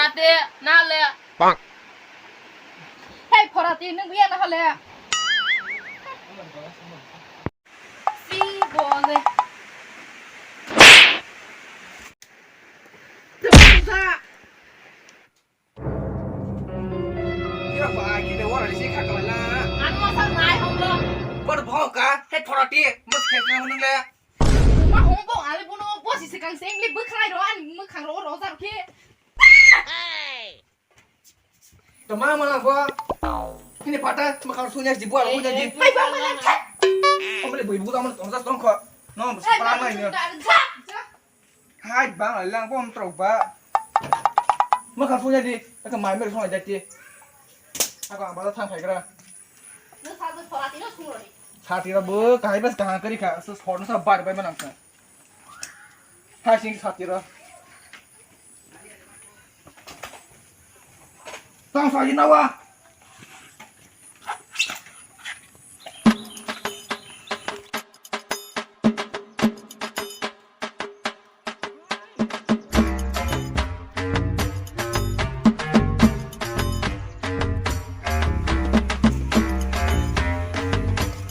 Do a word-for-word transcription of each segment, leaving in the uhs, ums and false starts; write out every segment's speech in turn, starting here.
De, na le. Hey, phorati, nung biya na hale. Si bole. Tungsa. Kira ba, kira wara ni si kha kala. An masa nai hom lo. Bor bhong ka, hey phorati, mus khe na nung le. Ma hom bo ale bono bosi se kang se engli bwkhai ro an mwkhang ro ro jar khe. Tama mana gua. Ini patah, makan sunya di buah, sunya di. Hai, bang, bang, bang. Kamu boleh ibu kamu tongsa tongko. No, sekarang ini. Hai, bang, lang pom trok ba. Makan sunya di, aku main main sunya jadi. Aku ambil tang hai kira. Sati ra bu, kahai bas kahang kari kha, so sor sa bar bai manang kha. Hai sing sati ra. Tang sa ina wa.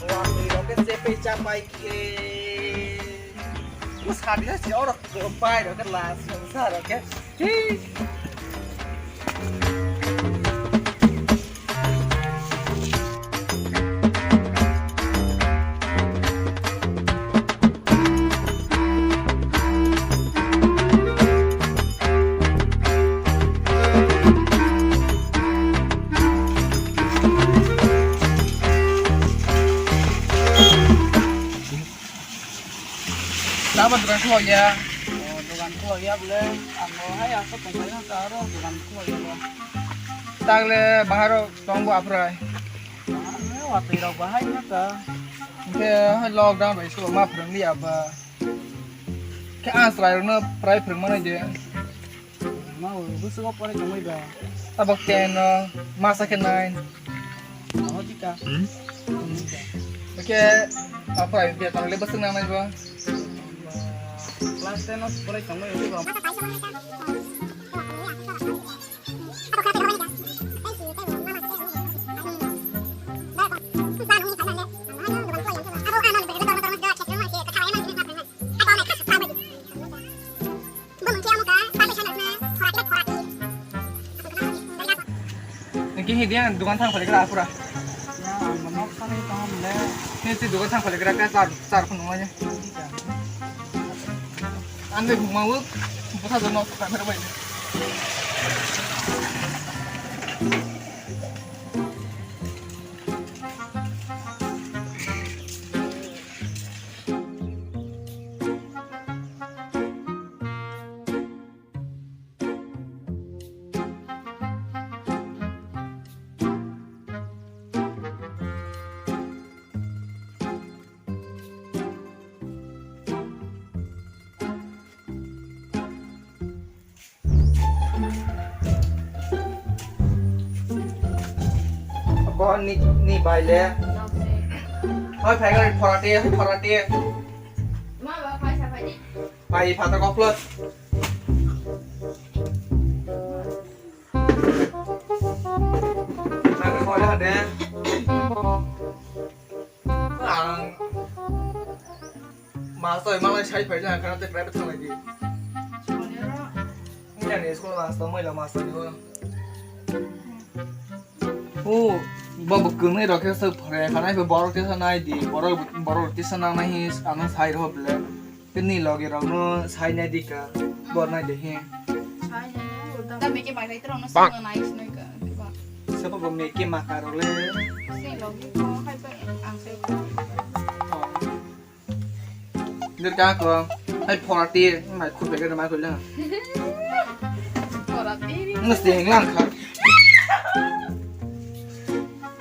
Wah, ini roket cepe capai ke. Mus hadi si orang bai roket las, sa roket. Hi. Tamo dogan khulok ya? Oh, dogan khulok ya bole. Ang bo hai aswk tongthai na ta aro dogan khulok ya bo. Tagle bahai rok tong bo aphrai. Ano watwi rok bahai na ta. Hwnkhe hai lockdown bai swk ma phwrwng liya ba. Khe ang chwrai rokno prai phwrwng manai de. Ma o, bwswk o pore tongwi ba? Abo ten o, masa khe nine. Oho, tika. Hmm? Oke, apa ya, biar tanggal bwswk nangnai ba? Class ten o pore tongwi ba? Niki hi dia dukan thang phalika pura. Ya, ang nok sani tong le. Ni si dukan thang phalika ka char char phun ngai. Ang le buma u, bwsa do nok thang phalika bai. Ko ni, ni bai le. Hoi phai gari phorati, hoi phorati. Ma ba phai sa phai di. Pai phata koplot. Nang ko ya de. Ang. Master, malai sai phai na, kana te private thang lagi. Sonero. Ni ani school master, moi la master ni. O, bo bo kwnwi rok khe se phore, kana be borok tesa nai di, borok, borok tesa nang nai hi, ano sai rw bele. Kini logi rok no sai nai di ka, bor nai di hi. Sai nai no, ta meke bai bai rok no sai nai sinai ka, ba. Sabo bo meke maka rok le. Sai logi ko hai pa ang sai. Oh. Nirka ko, hai phorati, mai khupeke mai khule. Phorati. Nge sing lang kha.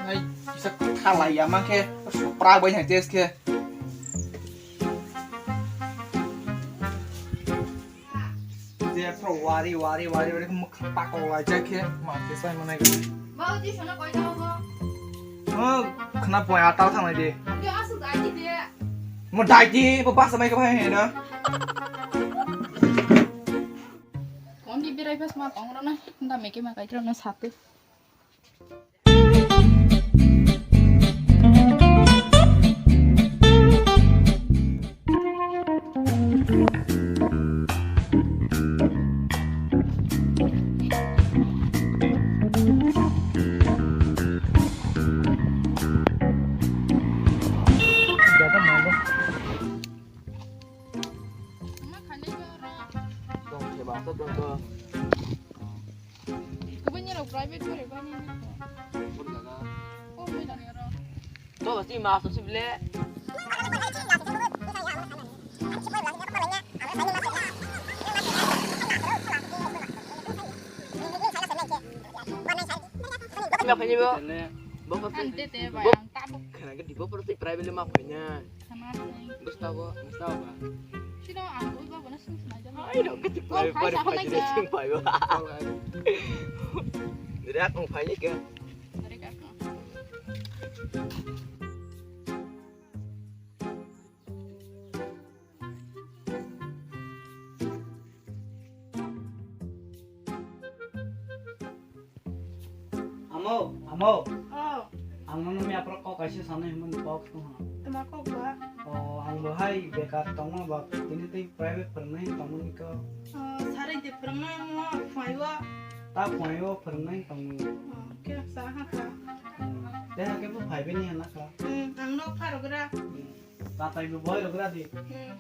Hai, kisa thalai ya mang khe, pra bai hai test khe. Je pro wari, wari, wari, wari, mukha pakok lai jak khe, ma khe sai manai. Ba, uti sono koi ta hobo? Oh, khna poi atal thangnai de. Uti asu dai di de. Mo dai di, bo basa mai ka bai hai na. Kondi Kirai pas ma tong rona, nda meke ma kai rona satu. Kubun ni rok private pore bani ni. Pore jaga. Oh, mai dani ro. To basi mas to sible. Ina phai ni bo. Bo ko. Ante te bayang tabuk. Khana ke di bo private le ma phai na. Bwskango, bwskango ba. Sino ang ui ba bono swng swng nai jani. Ai, no, kati. Kok pai, phai pai, sakho pai, nai pai, ka. Swng pai ba. Dere akong phai ni ka. Dere ka akong. Amo, amo. Oh. Ang nono miyaphoro kok kaisa sanai hwnmani kok tongha. Tama kok ba? Oh, ang bo hai bekar tongma ba, tini tei private phwrwngnai tongmani kok. Oh, sarai de phwrwngnai mo phwaiwa. Ta phwaiwa phwrwngnai tongmani. Oh, khe sa ha ka. Hmm. Tei ha khe bo phaibai ni hana ka. Hmm, ang no pharogra. Hmm. Tatai bo boi rogra di. Hmm.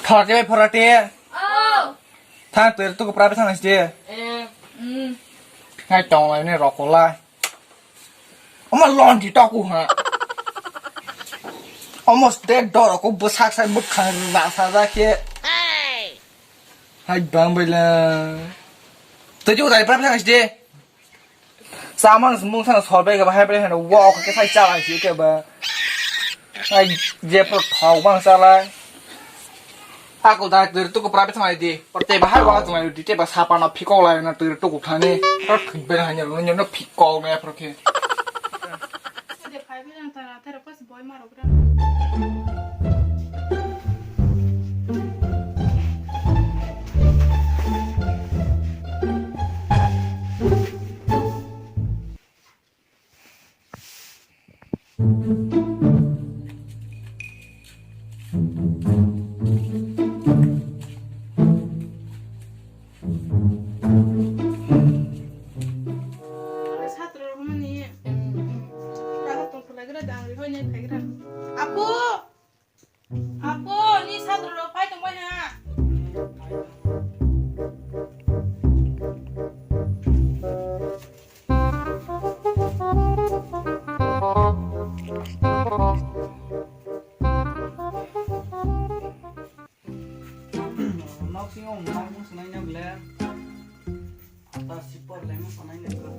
Phorate bai phorate. Oh. Thang twi rwtwk kwpra bai thang nai sidi. Eh. Mm. Hai tong lai ne rok lai. Omo lon di toku ha. Omo stek dor ko bwsak sai bwkhang rwna sa ja khe. Hai bang bai la. Twi rwtwk kwpra bai thang nai sidi. Samang mung sana solbai ga bahai bai hano wa ka sai chala si ke ba. Ai je pro thau bang chala. Aku dak dir tu ko prabe thangai di. Porte bahai wa thangai di te ba sapa no phikok lai na tu tu ko thani. Ro khit bai hanya no no phikok me pro ke. Ade phai bi nang ta na thero pas boy maro gra. Satro rok mani, kaha tong khulai gra dang ri hoi nai phai gra. Apo! Apo, ni satro rok phai tong bai na. Nok singo nok mung sinai na bile. Ata sipor lema sanai ni bro.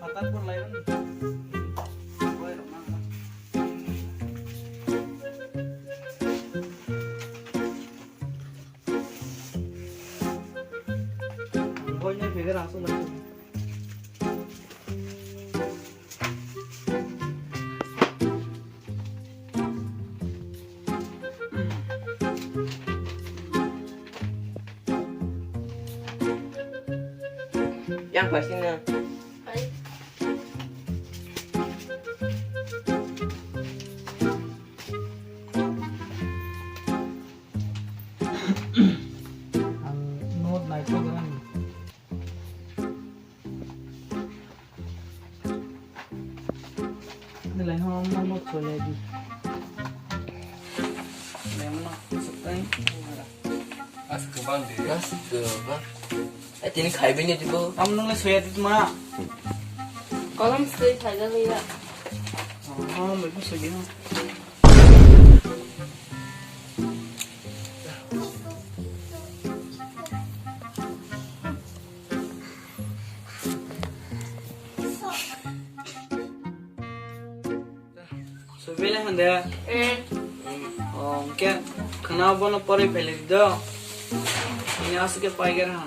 Ata por lai ni. Boy rok nang. Boy ni figure asu lai. Yang pasti na. Ang note naithok rani. Nilai ho mo mo chole di. Lemma sekai. As kebang de. As kebang. Eh, tini khai bini di bo. Am nang le soya di ma. Kolam sei khai da ya. Oh, mo ko soya. Subile hande. Eh. Oh, ke khana bono pori phele do. Ini asike paiger ha.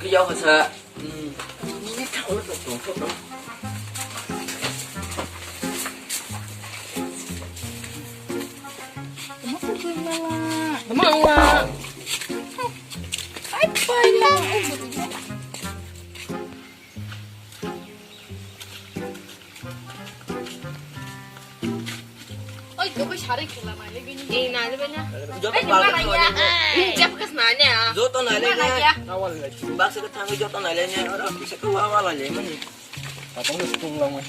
Kiyok sa. Hmm. Ini thaul to to to. Oi, koboi sari khela naile bini. Ei, naile bini. Joto ei, bal nima naiya. Ei, jab kas nanya. Joto naile nima nanya. Baksa ka thangwi joto naile nanya. Oro kisa ka wa wa laile mani. Patong le tung lang mani.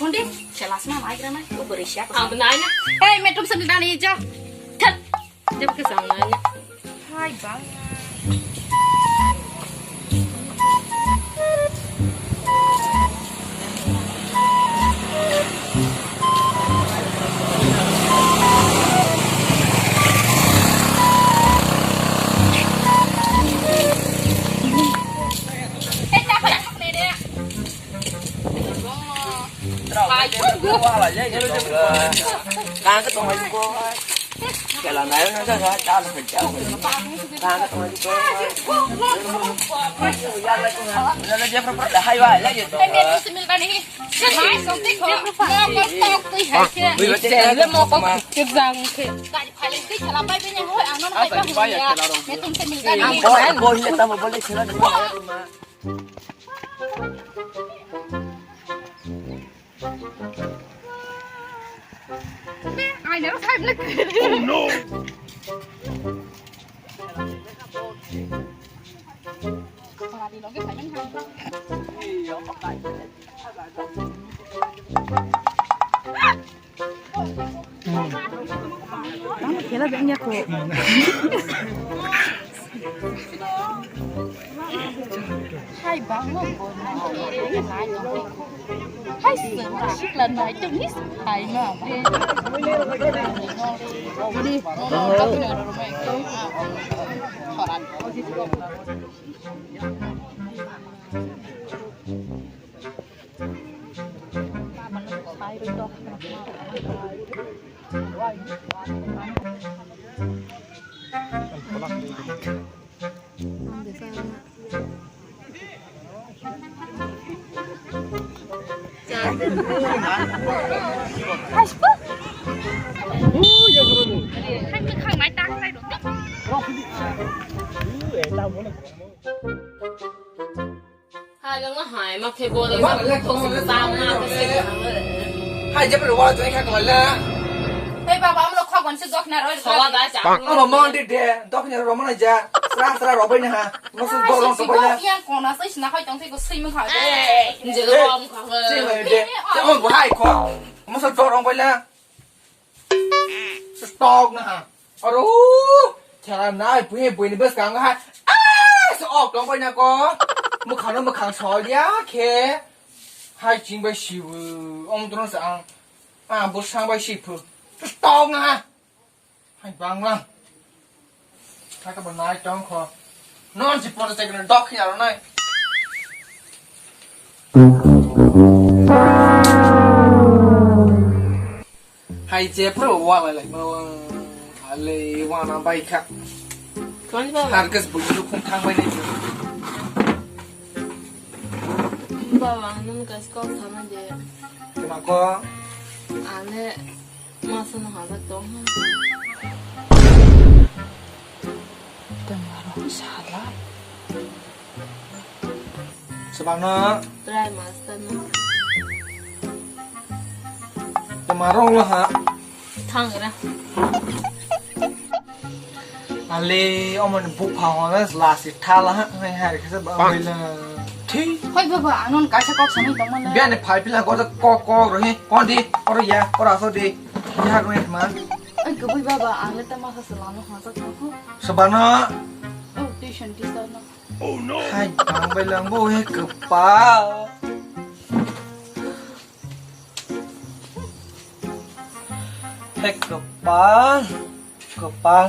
Kondi, selasma mai grana, ko beri siap. Ang benai na. Hei, metum sendiri dani jo. Thet. Jab ke sang nanya. Hai bang. Oh no! Tamo khela beng ya ko. Hai bang mo ko. Hai sing sikla nai to mis hai ma. Ni. Thoran. Hai, gangma hai, ma khe bo, gangma thok sa ta ma khe se. Hai, jepre wa joi kha kala. Hei, baba, amlo khok gon se dokna roi. Sola da cha. Amo mondi de, dokna ro mana ja. Sra sra ro bai na ha. Mo su bo long to bai na. Yang kona sai sna hai tong se ko sui mo kha. Je lo am kha. Sui mo de. Amo bo hai kho. Mo su bo long bai na. Stok na ha. Aro, chara nai, buhi buini bwskang ha. Ah, so ok tong bai na ko. Mukhang no mukhang sol ya khe. Hai ching bai sibu. Om tron sa ang. Ah, bwsang bai sibu. Stok na ha. Hai bangla. Kaka ba nai tong kho. Non si pota chekna dok ya ro nai. Hai je pro wa lai lai mo. Ale wa na bai kha. Kani baba? Har kas bu ju khum thang bai nai. Baba, ang nung kas kok sama je. Kema ko? Ale. Masa no hajak tong ha. Tengaro sala. Sebangno. Try master no. Temarong lo ha. Thangra. Ale, omoni bupha hona lasi thala ha, hai hai kisa ba bela. Thi. Hoi baba, anon kaisa kok sami tongmana. Biani phai pila ko kok kok rohi. Kondi, oro ya, oro aso di. Ya rohi ma. Oi gubui baba, ang le tama sa salano hasa ko. Sabana. Oh, tuition teacher no. Oh no. Hai, bang bela bo he kepa. Hek kepal, kepal.